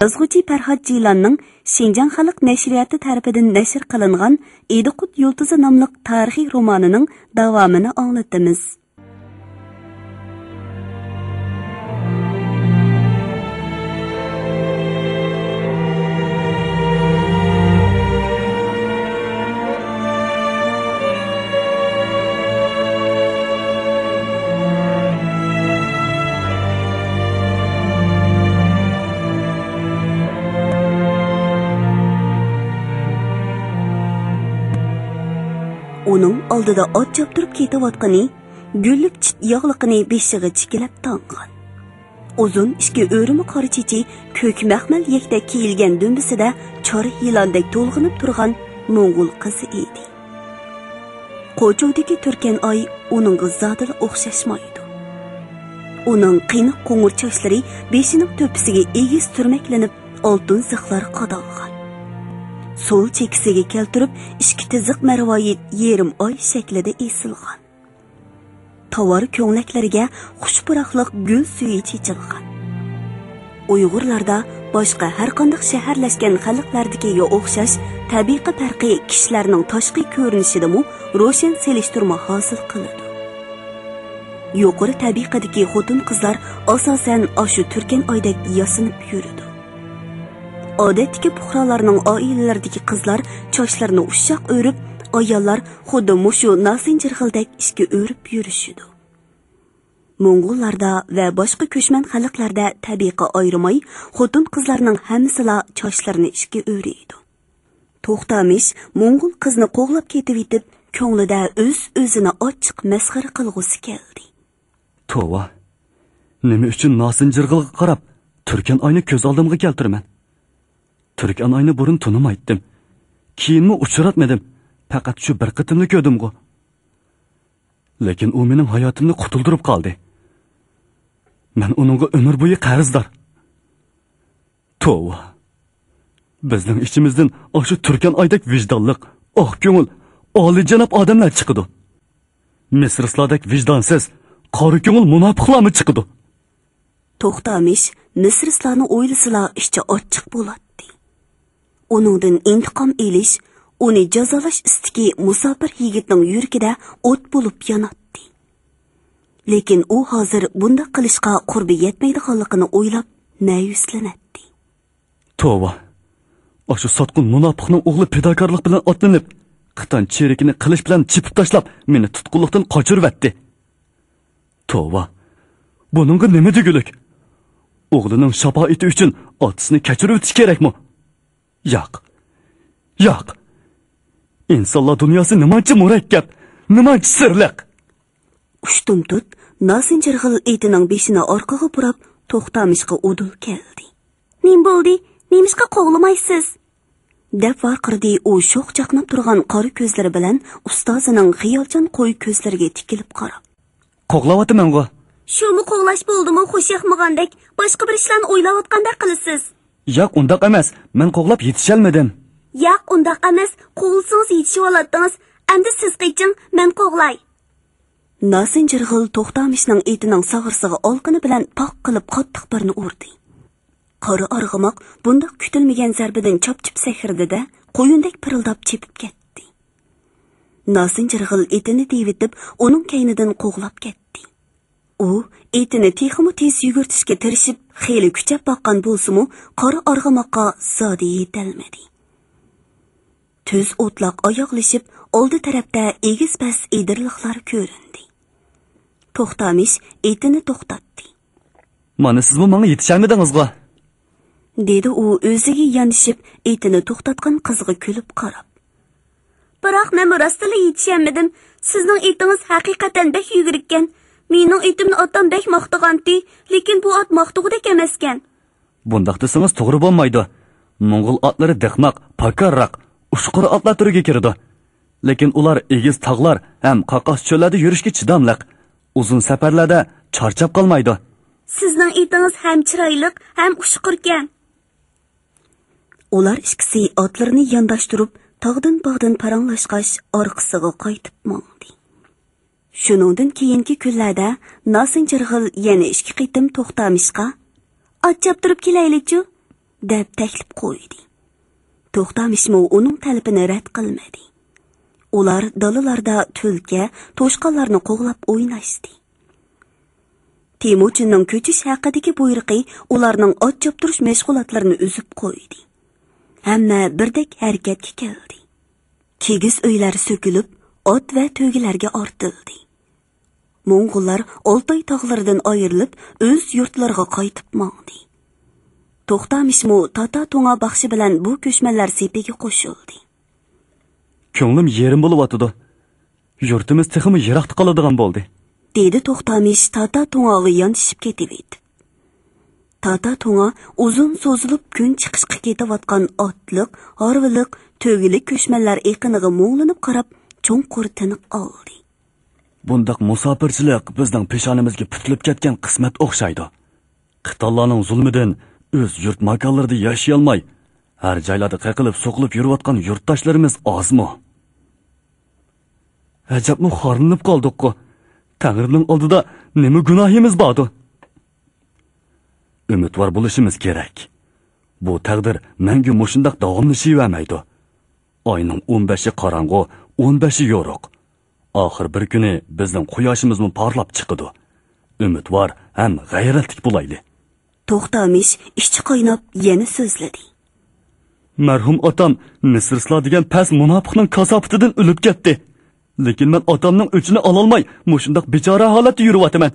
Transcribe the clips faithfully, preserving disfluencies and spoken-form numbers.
يازغۇچى پەرھات جىلاننىڭ شىنجاڭ خەلق نەشرىياتى تەرىپىدىن نەشر قىلىنغان ئىدىقۇت يۇلتۇزى ناملىق تارىخىي رومانىنىڭ داۋامىنى ئاڭلىتىمىز. ئۇنىڭ ئالدىدا ئات چاپتۇرۇپ كېتىۋاتقىنى، گۈللۈك چىت ياغلىقىنى بېشىغا چىكىلەپ تاڭغان، ئۇزۇن ئىككى ئۆرۈمە قارا چېچى كۆك مەخمەل يەكتەك كېيىلگەن دۈمبىسىدە چار يىلاندەك تولغىنىپ تۇرغان موڭغۇل قىزى ئىدى. قوچۇدىكى تۈركەن ئاي ئۇنىڭغا زادىلا ئوخشاشمايدۇ. ئۇنىڭ قېنىق قوڭۇر چاچلىرى بېشىنىڭ تۆپىسىگە ئېگىز تۈرمەكلىنىپ، ئالتۇن زىخلار قادالغان. سول چېكىسىگە كەلتۈرۈپ، ئىككى تىزىق مەرۋايىت يېرىم ئاي شەكلىدە ئېسىلغان. تاۋار كۆڭلەكلىرىگە خۇش پۇراقلىق گۈل سۈيى چېچىلغان. ئۇيغۇرلاردا باشقا ھەرقانداق شەھەرلەشكەن خەلقلەردىكىگە ئوخشاش تەبىقە پەرقى كىشىلەرنىڭ تاشقى كۆرۈنۈشىدىمۇ روشەن سېلىشتۇرما ھاسىل قىلىدۇ. يۇقىرى تەبىقىدىكى خوتۇن-قىزلار ئاساسەن ئاشۇ تۈركەن ئايدەك ياسىنىپ يۈرىدۇ. ئادەتتىكى پۇقرالارنىڭ ئائىلىلىرىدىكى قىزلار چاچلىرىنى ئۇششاق ئۆرۈپ، ئاياللار خۇددى مۇشۇ ناسىنجىرغىلدەك ئىككى ئۆرۈپ يۈرۈشىدۇ. موڭغۇللاردا ۋە باشقا كۆچمەن خەلقلەردە تەبىقە ئايرىماي، خوتۇن-قىزلارنىڭ ھەممىسىلا چاچلىرىنى ئىككى ئۆرۈيدۇ. توختامىش موڭغۇل قىزنى قوغلاپ كېتىۋېتىپ، كۆڭلىدە ئۆز-ئۆزىنى ئاچچىق مەسخىرە قىلغۇسى كەلدى. توۋا، نېمە ئۈچۈن ناسىنجىرغىلغا قاراپ تۈركەن ئاينى كۆز ئالدىمغا كەلتۈرىمەن؟ تۈركەن ئاينى بۇرۇن تونۇمايتتىم. كېيىنمۇ ئۇچراتمىدىم. پەقەت شۇ بىر قېتىملا كۆردۈمغۇ. لېكىن ئۇ مېنىڭ ھاياتىمنى قۇتۇلدۇرۇپ قالدى. مەن ئۇنىڭغا ئۆمۈر بويى قەرزدار. توۋا. بىزنىڭ ئىچىمىزدىن ئاشۇ تۈركەن ئايدەك ۋىجدانلىق، ئاق كۆڭۈل، ئالىيجاناب ئادەملەر چىقىدۇ. مىسرىسلاردەك ۋىجدانسىز، قارا كۆڭۈل مۇناپىقلارمۇ چىقىدۇ. توختامىش مىسرىسلارنى ئويلىسىلا ئىچى ئاچچىق بولاتتى. ئۇنىڭدىن ئىنتىقام ئېلىش، ئۇنى جازالاش ئىستىكى مۇساپىر يىگىتنىڭ يۈرىكىدە ئوت بولۇپ ياناتتى. لېكىن ئۇ ھازىر بۇنداق قىلىشقا قۇربى يەتمەيدىغانلىقىنى ئويلاپ مەيۈسلىنەتتى. توۋا! ئاشۇ ساتقۇن مۇناپىقنىڭ ئوغلى پىداكارلىق بىلەن ئاتلىنىپ، خىتان چېرىكىنى قىلىچ بىلەن چېپىپ تاشلاپ، مېنى تۇتقۇنلۇقتىن قاچۇرۇۋەتتى. توۋا! بۇنىڭغا نېمە دېگۈلۈك؟ ئوغلىنىڭ شاپائىتى ئۈچۈن ئاتىسىنى كەچۈرۈۋېتىش كېرەكمۇ؟ ياق. ياق. ئىنسانلار دۇنياسى نېمانچە مۇرەككەپ، نېمانچە سىرلىق. ئۇشتۇمتۇت ناسىنجىرغىل ئېتىنىڭ بېشىنى ئارقىغا بۇراپ، توختامىشقا ئۇدۇل كەلدى. نېمە بولدى؟ نېمىشقا قوغلىمايسىز؟ دەپ ۋارقىرىدى ئۇ شوخ چاقناپ تۇرغان قارا كۆزلىرى بىلەن ئۇستازىنىڭ خىيالچان قويۇق كۆزلىرىگە تىكىلىپ قاراپ. قوغلاۋاتىمەنغۇ. شۇمۇ قوغلاش بولدىمۇ، خۇش ياقمىغاندەك، باشقا بىر ئىشلارنى ئويلاۋاتقاندەك قىلىسىز. ياق، ئۇنداق ئەمەس. مەن قوغلاپ يېتىشەلمىدىم. ياق، ئۇنداق ئەمەس. قوغلىسىڭىز يېتىشىۋالاتتىڭىز. ئەمدى سىز قېچىڭ، مەن قوغلاي. ناسىنجىرغىل توختامىشنىڭ ئېتىنىڭ ساغرىسىغا ئالىقىنى بىلەن پاق قىلىپ قاتتىق بىرنى ئۇردى. قارا ئارغىماق بۇنداق كۈتۈلمىگەن زەربىدىن چاپچىپ سەكرىدى-دە، قۇيۇندەك پىرىلداپ چېپىپ كەتتى. ناسىنجىرغىل ئېتىنى دېۋىتىپ، ئۇنىڭ كەينىدىن قوغلاپ كەتتى. ئۇ ئېتىنى تېخىمۇ تېز يۈگۈرتۈشكە تىرىشىپ، خېلى كۈچەپ باققان بولسىمۇ، قارا ئارغىماققا زادى يېتەلمىدى. تۈز ئوتلاق ئاياغلىشىپ، ئالدى تەرەپتە ئېگىز-پەس ئېدىرلىقلار كۆرۈندى. توختامىش ئېتىنى توختاتتى. مانا سىزمۇ ماڭا يېتىشەلمىدىڭىزغۇ؟ دېدى ئۇ ئۆزىگە يانىشىپ، ئېتىنى توختاتقان قىزغا كۈلۈپ قاراپ. بىراق مەنمۇ راستتىنلا يېتىشەلمىدىم. سىزنىڭ ئېتىڭىز ھەقىقەتەن بەك يۈگۈرۈككەن. مېنىڭ ئېتىمنى ئاتام بەك ماختىغانتى، لېكىن بۇ ئات ماختىغۇدەك ئەمەسكەن. بۇنداق دېسىڭىز توغرا بولمايدۇ. موڭغۇل ئاتلىرى دىقماق، پاكارراق، ئۇچقۇر ئاتلار تۈرىگە كىرىدۇ. لېكىن ئۇلار ئېگىز تاغلار ھەم قاقاس چۆللەردە يۈرۈشكە چىداملىق، ئۇزۇن سەپەرلەردە چارچاپ قالمايدۇ. سىزنىڭ ئېتىڭىز ھەم چىرايلىق، ھەم ئۇچقۇركەن. ئۇلار ئىككىسى ئاتلىرىنى يانداشتۇرۇپ، تاغدىن باغدىن پاراڭلاشقاچ، ئارقىسىغا قايتىپ ماڭدى. شۇنىڭدىن كېيىنكى كۈنلەردە ناسىنجىرغىل يەنە ئىككى قېتىم توختامىشقا، ئات چاپتۇرۇپ كېلەيلىچۇ؟ دەپ تەكلىپ قويدى. توختامىشمۇ ئۇنىڭ تەلىپىنى رەت قىلمىدى. ئۇلار دالىلاردا تۈلكە، توشقانلارنى قوغلاپ ئويناشتى. تېمۇچىننىڭ كۆچۈش ھەققىدىكى بۇيرۇقى ئۇلارنىڭ ئات چاپتۇرۇش مەشغۇلاتلىرىنى ئۈزۈپ قويدى. ھەممە بىردەك ھەرىكەتكە كەلدى. كىگىز ئۆيلەر سۆكۈلۈپ، ئات ۋە تۆگىلەرگە ئارتىلدى. موڭغۇللار ئالتاي تاغلىرىدىن ئايرىلىپ، ئۆز يۇرتلىرىغا قايتىپ ماڭدى. توختامىشمۇ تاتا توڭا باخشى بىلەن بۇ كۆچمەنلەر سېپىگە قوشۇلدى. كۆڭلۈم يېرىم بولۇۋاتىدۇ. يۇرتىمىز تېخىمۇ يىراقتا قالىدىغان بولدى. دېدى توختامىش تاتا توڭاغا ياندىشىپ كېتىۋېتىپ. تاتا توڭا ئۇزۇن سوزۇلۇپ كۈن چىقىشقا كېتىۋاتقان ئاتلىق، ھارۋىلىق، تۆگىلىك كۆچمەنلەر ئېقىنىغا مۇڭلىنىپ قاراپ، چوڭقۇر تىنىق ئالدى. بۇنداق مۇساپىرچىلىق بىزنىڭ پېشانىمىزگە پۈتۈلۈپ كەتكەن قىسمەت ئوخشايدۇ. قىتانلارنىڭ زۇلمىدىن ئۆز يۇرت ماكانلىرىدا ياشىيالماي، ھەر جايلاردا قېقىلىپ سوقۇلۇپ يۈرۈۋاتقان يۇرتداشلىرىمىز ئازمۇ؟ ئەجەبمۇ خارلىنىپ قالدۇققۇ. تەڭرىنىڭ ئالدىدا نېمە گۇناھىمىز باردۇ؟ ئۈمىدۋار بولۇشىمىز كېرەك. بۇ تەقدىر مەڭگۈ مۇشۇنداق داۋاملىشىۋەرمەيدۇ. ئاينىڭ ئون بەشى قاراڭغۇ، ئون بەشى يورۇق. ئاخىر بىر كۈنى بىزنىڭ قۇياشىمىزمۇ پارلاپ چىقىدۇ. ئۈمىدۋار ھەم غەيرەتلىك بولايلى. توختامىش ئىچى قايناپ يەنە سۆزلىدى. مەرھۇم ئاتام نېسىرسىلا دېگەن پەس مۇناپىقنىڭ كاساپىتىدىن ئۆلۈپ كەتتى. لېكىن مەن ئاتامنىڭ ئۆچىنى ئالالماي، مۇشۇنداق بىچارە ھالەتتە يۈرۈۋاتىمەن.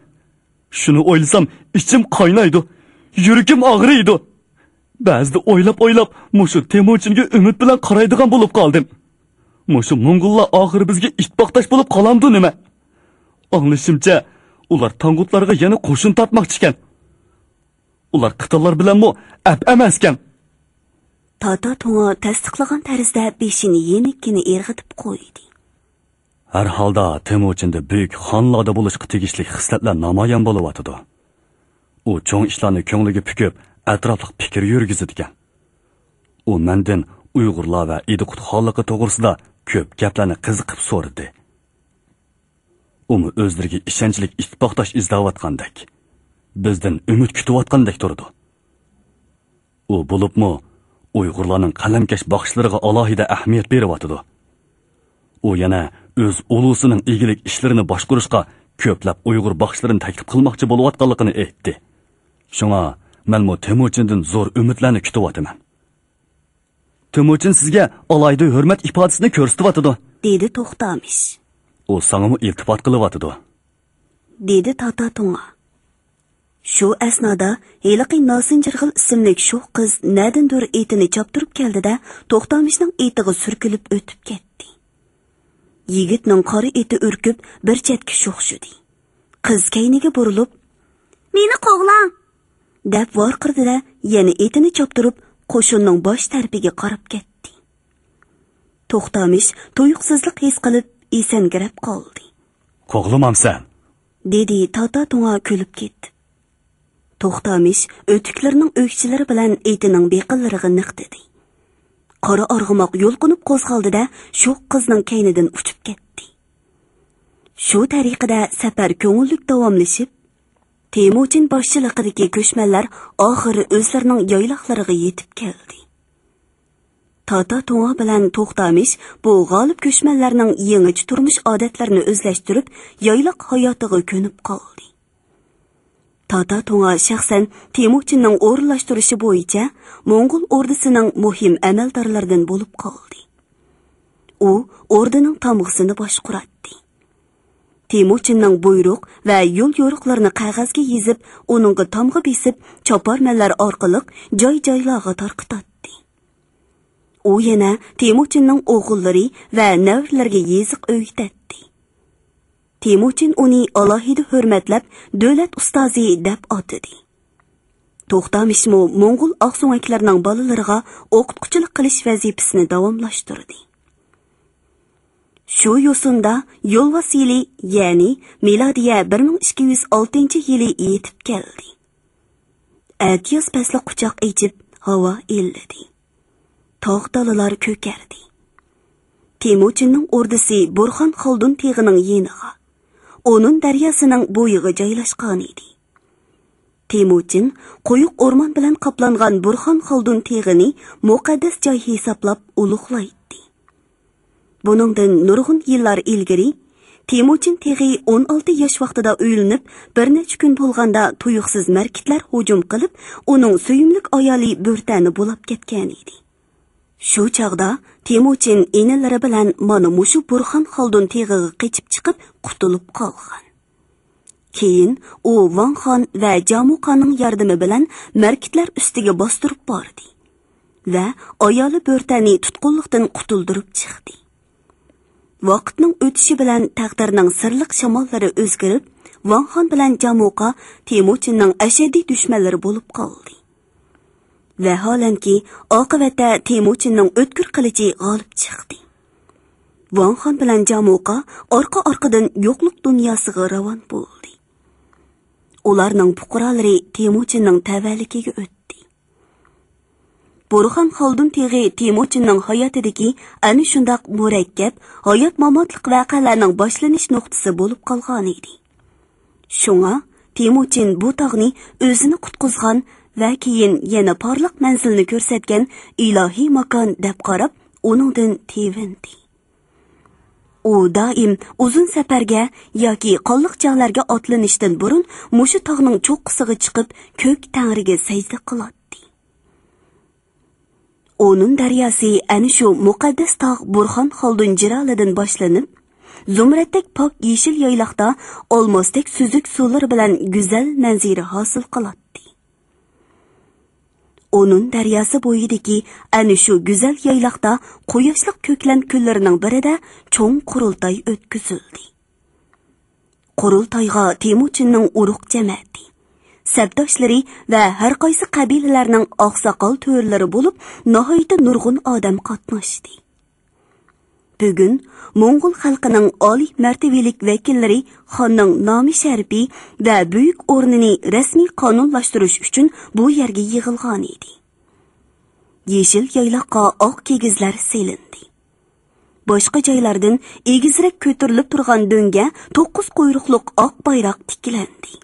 شۇنى ئويلىسام، ئىچىم قاينايدۇ. يۈرىكىم ئاغرىيدۇ. بەزىدە ئويلاپ-ئويلاپ، مۇشۇ تېمۇچىنگە ئۈمىد بىلەن قارايدىغان بولۇپ قالدىم. مۇشۇ موڭغۇللار ئاخىرى بىزگە ئىتتىپاقداش بولۇپ قالامدۇ نېمە؟ ئاڭلىشىمچە، ئۇلار تاڭغۇتلارغا يەنە قوشۇن تارتماقچىكەن. ئۇلار قىتانلار بىلەنمۇ ئەپ ئەمەسكەن. تاتا توڭا تەستىقلىغان تەرزدە بېشىنى يېنىككىنە ئىرغىتىپ قويدى. ھەر ھالدا تېمۇچىندا بۈيۈك خانلاردا بولۇشقا تېگىشلىك خىسلەتلەر نامايان بولۇۋاتىدۇ. ئۇ چوڭ ئىشلارنى كۆڭلىگە پۈكۈپ، ئەتراپلىق پىكىر يۈرگۈزىدىكەن. ئۇ مەندىن ئۇيغۇرلار ۋە ئىدىقۇت خانلىقى توغرىسىدا كۆپ گەپلەرنى قىزىقىپ سورىدى. ئۇمۇ ئۆزلىرىگە ئىشەنچلىك ئىتتىپاقداش ئىزدەۋاتقاندەك، بىزدىن ئۈمىد كۈتۈۋاتقاندەك تۇرىدۇ. ئۇ بولۇپمۇ ئۇيغۇرلارنىڭ قەلەمكەش باخشىلىرىغا ئالاھىدە ئەھمىيەت بېرىۋاتىدۇ. ئۇ يەنە ئۆز ئۇلۇسىنىڭ ئىگىلىك ئىشلىرىنى باشقۇرۇشقا كۆپلەپ ئۇيغۇر باخشىلىرىنى تەكلىپ قىلماقچى بولۇۋاتقانلىقىنى ئېيتتى. شۇڭا مەنمۇ تېمۇچىندىن زور ئۈمىدلەرنى كۈتۈۋاتىمەن. تېمۇچىن سىزگە ئالاھىدە ھۆرمەت ئىپادىسىنى كۆرسىتىۋاتىدۇ، دېدى توختامىش. ئۇ ساڭىمۇ ئىلتىپات قىلىۋاتىدۇ، دېدى تاتا توڭا. شۇ ئەسنادا ھېلىقى ناسىنجىرغىل ئىسىملىك شوخ قىز نەدىندۇر ئېتىنى چاپتۇرۇپ كەلدى-دە، توختامىشنىڭ ئېتىغا سۈركىلىپ ئۆتۈپ كەتتى. يىگىتنىڭ قارا ئېتى ئۈركۈپ، بىر چەتكە شوخشىدى. قىز كەينىگە بۇرۇلۇپ، «مېنى قوغلاڭ!» دەپ ۋارقىرىدى-دە، يەنە ئېتىنى چاپتۇرۇپ، قوشۇننىڭ باش تەرىپىگە قاراپ كەتتى. توختامىش تۇيۇقسىزلىق ھېس قىلىپ، ئېسەنگىرەپ قالدى. «قوغلىمامسەن؟» دېدى تاتا توڭا كۈلۈپ كېتىپ. توختامىش ئۆتۈكلىرىنىڭ ئۆكچىلىرى بىلەن ئېتىنىڭ بېقىنلىرىغا نىقتىدى. قارا ئارغىماق يۇلقۇنۇپ قوزغالدى-دە، شوخ قىزنىڭ كەينىدىن ئۇچۇپ كەتتى. شۇ تەرىقىدە سەپەر كۆڭۈللۈك داۋاملىشىپ، تېمۇچىن باشچىلىقىدىكى كۆچمەنلەر ئاخىرى ئۆزلىرىنىڭ يايلاقلىرىغا يېتىپ كەلدى. تاتا توڭا بىلەن توختامىش بۇ غالىپ كۆچمەنلەرنىڭ يېڭىچە تۇرمۇش ئادەتلىرىنى ئۆزلەشتۈرۈپ، يايلاق ھاياتىغا كۆنۈپ قالدى. تاتا توڭا شەخسەن تېمۇچىننىڭ ئورۇنلاشتۇرۇشى بويىچە موڭغۇل ئوردىسىنىڭ مۇھىم ئەمەلدارلىرىدىن بولۇپ قالدى. ئۇ ئوردىنىڭ تامغىسىنى باشقۇراتتى. تېمۇچىننىڭ بۇيرۇق ۋە يول يورۇقلىرىنى قەغەزگە يېزىپ، ئۇنىڭغا تامغا بېسىپ، چاپارمەنلەر ئارقىلىق جاي-جايلارغا تارقىتاتتى. ئۇ يەنە تېمۇچىننىڭ ئوغۇللىرى ۋە نەۋرىلىرىگە يېزىق ئۆگىتەتتى. تېمۇچىن ئۇنى ئالاھىدە ھۆرمەتلەپ، دۆلەت ئۇستازى دەپ ئاتىدى. توختامىشمۇ موڭغۇل ئاقسۆڭەكلىرىنىڭ بالىلىرىغا ئوقۇتقۇچىلىق قىلىش ۋەزىپىسىنى داۋاملاشتۇردى. شۇ يوسۇندا يولۋاس يىلى، يەنى مىلادىيە بىر مىڭ ئىككى يۈز ئالتىنچى يىلى يېتىپ كەلدى. ئەتىياز پەسلى قۇچاق ئېچىپ، ھاۋا ئىللىدى. تاغ دالىلار كۆكەردى. تېمۇچىننىڭ ئوردىسى بورخان خالدۇن تېغىنىڭ يېنىغا، ئونۇن دەرياسىنىڭ بويىغا جايلاشقانىدى. تېمۇچىن قويۇق ئورمان بىلەن قاپلانغان بۇرخان خالدۇن تېغىنى مۇقەددەس جاي ھېسابلاپ ئۇلۇغلايتتى. بۇنىڭدىن نۇرغۇن يىللار ئىلگىرى، تېمۇچىن تېغى ئون ئالتە ياش ۋاقتىدا ئۆيلىنىپ، بىر نەچچە كۈن بولغاندا تۇيۇقسىز مەركىتلەر ھۇجۇم قىلىپ، ئۇنىڭ سۆيۈملۈك ئايالى بۆرتەنى بۇلاپ كەتكەنىدى. شۇ چاغدا تېمۇچىن ئىنىلىرى بىلەن مانا مۇشۇ بۇرخان خالدۇن تېغىغا قېچىپ چىقىپ قۇتۇلۇپ قالغان. كېيىن ئۇ ۋاڭ خان ۋە جامۇقانىڭ ياردىمى بىلەن مەركىتلەر ئۈستىگە باستۇرۇپ باردى ۋە ئايالى بۆرتەنى تۇتقۇنلۇقتىن قۇتۇلدۇرۇپ چىقتى. ۋاقىتنىڭ ئۆتۈشى بىلەن تەقدىرنىڭ سىرلىق شاماللىرى ئۆزگىرىپ، ۋاڭ خان بىلەن جامۇقا تېمۇچىننىڭ ئەشەددىي دۈشمەنلىرى بولۇپ قالدى. ۋەھالەنكى، ئاقىۋەتتە تېمۇچىننىڭ ئۆتكۈر قىلىچى غالىب چىقتى. ۋاڭ خان بىلەن جامۇقا ئارقا-ئارقىدىن يوقلۇق دۇنياسىغا راۋان بولدى. ئۇلارنىڭ پۇقرالىرى تېمۇچىننىڭ تەۋەلىكىگە ئۆتتى. بۇرخان خالدۇن تېغى تېمۇچىننىڭ ھاياتىدىكى ئەنە شۇنداق مۇرەككەپ، ھايات-ماماتلىق ۋەقەلەرنىڭ باشلىنىش نۇقتىسى بولۇپ قالغانىدى. شۇڭا تېمۇچىن بۇ تاغنى ئۆزىنى قۇتقۇزغان ۋە كېيىن يەنە پارلاق مەنزىلنى كۆرسەتكەن ئىلاھىي ماكان دەپ قاراپ، ئۇنىڭدىن تېۋىندى. ئۇ دائىم ئۇزۇن سەپەرگە ياكى قانلىق جەڭلەرگە ئاتلىنىشتىن بۇرۇن مۇشۇ تاغنىڭ چوققىسىغا چىقىپ، كۆك تەڭرىگە سەجدە قىلاتتى. ئونۇن دەرياسى ئەنە شۇ مۇقەددەس تاغ بۇرخان خالدۇن جىرالىدىن باشلىنىپ، زۇمرەتتەك پاك يېشىل يايلاقتا ئالماستەك سۈزۈك سۇلىرى بىلەن گۈزەل مەنزىرە ھاسىل قىلاتتى. ئونۇن دەرياسى بويىدىكى ئەنە شۇ گۈزەل يايلاقتا قۇياشلىق كۆكلەم كۈنلىرىنىڭ بىرىدە چوڭ قۇرۇلتاي ئۆتكۈزۈلدى. قۇرۇلتايغا تېمۇچىننىڭ ئۇرۇق جەمەتى، سەپداشلىرى ۋە ھەرقايسى قەبىلىلەرنىڭ ئاقساقال تۆرىلىرى بولۇپ، ناھايىتى نۇرغۇن ئادەم قاتناشتى. بۈگۈن موڭغۇل خەلقىنىڭ ئالىي مەرتىۋىلىك ۋەكىللىرى خاننىڭ نامى شەرىپى ۋە بۈيۈك ئورنىنى رەسمىي قانۇنلاشتۇرۇش ئۈچۈن بۇ يەرگە يىغىلغانىدى. يېشىل يايلاققا ئاق كىگىزلەر سېلىندى. باشقا جايلاردىن ئېگىزرەك كۆتۈرۈلۈپ تۇرغان دۆڭگە توققۇز قۇيرۇقلۇق ئاق بايراق تىكلەندى.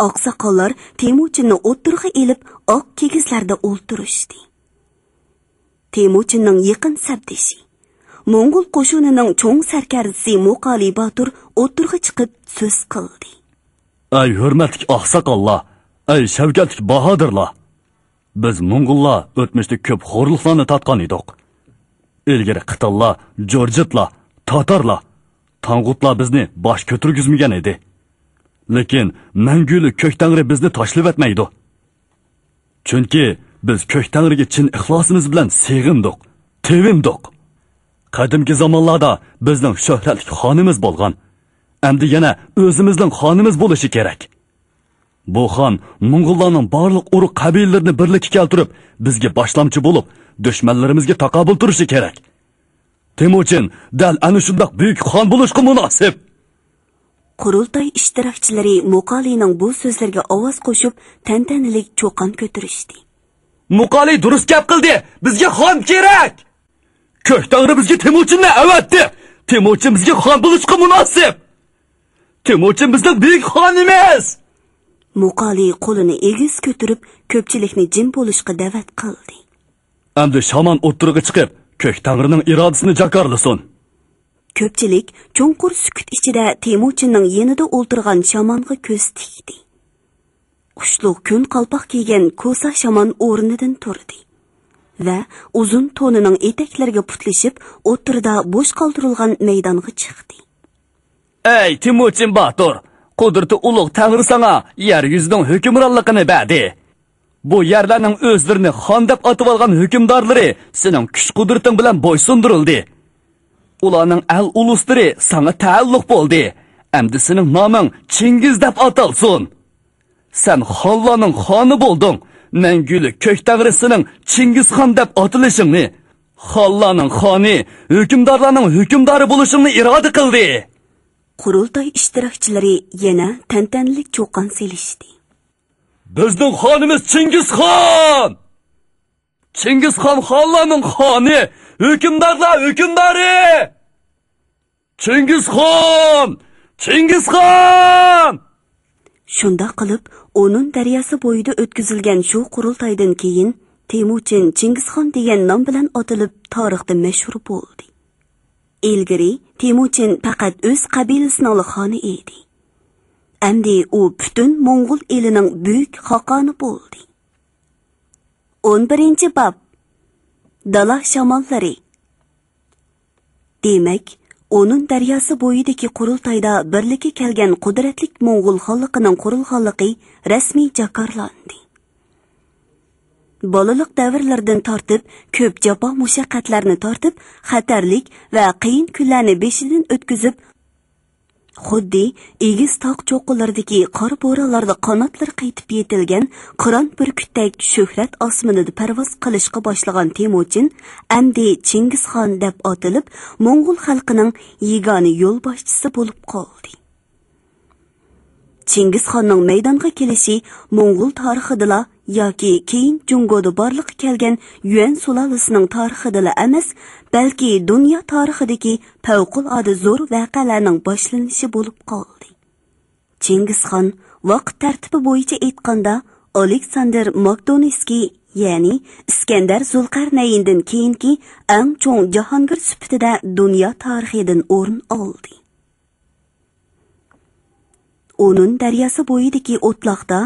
ئاقساقاللار تېمۇچىننى ئوتتۇرىغا ئېلىپ، ئاق كىگىزلەردە ئولتۇرۇشتى. تېمۇچىننىڭ يېقىن سەپدىشى، موڭغۇل قوشۇنىنىڭ چوڭ سەركەردىسى موقالى باتۇر ئوتتۇرىغا چىقىپ سۆز قىلدى. ئەي ھۆرمەتلىك ئاقساقاللار، ئەي شەۋكەتلىك باھادىرلار! بىز موڭغۇللار ئۆتمۈشتە كۆپ خورلۇقلارنى تارتقان ئىدۇق. ئىلگىرى قىتانلار، جۇرجىتلار، تاتارلار، تاڭغۇتلار بىزنى باش كۆتۈرگۈزمىگەن ئىدى. لېكىن مەڭگۈلۈك كۆك تەڭرى بىزنى تاشلىۋەتمەيدۇ. چۈنكى بىز كۆك تەڭرىگە چىن ئىخلاسىمىز بىلەن سېغىندۇق، تېۋىندۇق. قەدىمكى زامانلاردا بىزنىڭ شۆھرەتلىك خانىمىز بولغان. ئەمدى يەنە ئۆزىمىزنىڭ خانىمىز بولۇشى كېرەك. بۇ خان موڭغۇللارنىڭ بارلىق ئۇرۇق قەبىلىلىرىنى بىرلىككە كەلتۈرۈپ، بىزگە باشلامچى بولۇپ، دۈشمەنلىرىمىزگە تاقابىل تۇرۇشى كېرەك. تېمۇچىن دەل ئەنە شۇنداق بۈيۈك خان بولۇشقا مۇناسىپ. قۇرۇلتاي ئىشتىراكچىلىرى موقالىنىڭ بۇ سۆزلىرىگە ئاۋاز قوشۇپ، تەنتەنىلىك چۇقان كۆتۈرۈشتى. موقالى دۇرۇس گەپ قىلدى. بىزگە خان كېرەك! كۆك تەڭرى بىزگە تېمۇچىننى ئەۋەتتى. تېمۇچىن بىزگە خان بولۇشقا مۇناسىپ. تېمۇچىن بىزنىڭ بۈيۈك خانىمىز! موقالى قولىنى ئېگىز كۆتۈرۈپ، كۆپچىلىكنى جىم بولۇشقا دەۋەت قىلدى. ئەمدى شامان ئوتتۇرىغا چىقىپ، كۆك تەڭرىنىڭ ئىرادىسىنى جاكارلىسۇن. كۆپچىلىك چوڭقۇر سۈكۈت ئىچىدە تېمۇچىننىڭ يېنىدا ئولتۇرغان شامانغا كۆز تىكتى. قۇشلۇق كۆن قالپاق كىيگەن كوسا شامان ئورنىدىن تۇردى ۋە ئۇزۇن تونىنىڭ ئېتەكلىرىگە پۇتلىشىپ، ئوتتۇرىدا بوش قالدۇرۇلغان مەيدانغا چىقتى. ئەي تېمۇچىن باتۇر، قۇدرىتى ئۇلۇغ تەڭرى ساڭا يەر يۈزىنىڭ ھۆكۈمرانلىقىنى بەردى. بۇ يەرلەرنىڭ ئۆزلىرىنى خان دەپ ئاتىۋالغان ھۆكۈمدارلىرى سېنىڭ كۈچ-قۇدرىتىڭ بىلەن بويسۇندۇرۇلدى. ئۇلارنىڭ ئەل ئۇلۇسلىرى ساڭا تەئەللۇق بولدى. ئەمدى سېنىڭ نامىڭ چىڭگىز دەپ ئاتالسۇن. سەن خانلارنىڭ خانى بولدۇڭ. مەڭگۈلۈك كۆك تەڭرى سېنىڭ چىڭگىزخان دەپ ئاتىلىشىڭنى، خانلارنىڭ خانى، ھۆكۈمدارلارنىڭ ھۆكۈمدارى بولۇشۇڭنى ئىرادە قىلدى. قۇرۇلتاي ئىشتىراكچىلىرى يەنە تەنتەنىلىك چۇقان سېلىشتى. بىزنىڭ خانىمىز چىڭگىزخان! چىڭگىزخان خانلارنىڭ خانى، ھۆكۈمدارلار ھۆكۈمدارى! چىڭگىزخان! چىڭگىزخان! شۇنداق قىلىپ، ئونۇن دەرياسى بويىدا ئۆتكۈزۈلگەن شۇ قۇرۇلتايدىن كېيىن، تېمۇچىن چىڭگىزخان دېگەن نام بىلەن ئاتىلىپ، تارىختا مەشھۇر بولدى. ئىلگىرى تېمۇچىن پەقەت ئۆز قەبىلىسىنىڭلا خانى ئىدى. ئەمدى ئۇ پۈتۈن موڭغۇل ئېلىنىڭ بۈيۈك خاقانى بولدى. ئون بىرىنچى باب. دالا شاماللىرى. دېمەك، ئونۇن دەرياسى بويىدىكى قۇرۇلتايدا بىرلىككە كەلگەن قۇدرەتلىك موڭغۇل خانلىقىنىڭ قۇرۇلغانلىقى رەسمىي جاكارلاندى. بالىلىق دەۋرلىرىدىن تارتىپ، كۆپ جاپا مۇشەققەتلەرنى تارتىپ، خەتەرلىك ۋە قىيىن كۈنلەرنى بېشىدىن ئۆتكۈزۈپ، خۇددى ئېگىز تاغ چوققىلىرىدىكى قارا بورانلاردا قاناتلىرى قېتىپ يېتىلگەن قىران بۈركۈتتەك شۆھرەت ئاسمىنىدا پەرۋاز قىلىشقا باشلىغان تېمۇچىن ئەمدى چىڭگىزخان دەپ ئاتىلىپ، موڭغۇل خەلقىنىڭ يېگانە يولباشچىسى بولۇپ قالدى. چىڭگىزخاننىڭ مەيدانغا كېلىشى موڭغۇل تارىخىدىلا ياكى كېيىن جۇڭگودا بارلىققا كەلگەن يۈەن سۇلالىسىنىڭ تارىخىدىلا ئەمەس، بەلكى دۇنيا تارىخىدىكى پەۋقۇلئاددە زور ۋەقەلەرنىڭ باشلىنىشى بولۇپ قالدى. چىڭگىزخان، ۋاقىت تەرتىپى بويىچە ئېيتقاندا، ئالېكساندىر ماكدونسكىي، يەنى ئىسكەندەر زۇلقەرنەيندىن كېيىنكى ئەڭ چوڭ جاھانگىر سۈپىتىدە دۇنيا تارىخىدىن ئورۇن ئالدى. ئونۇن دەرياسى بويىدىكى ئوتلاقتا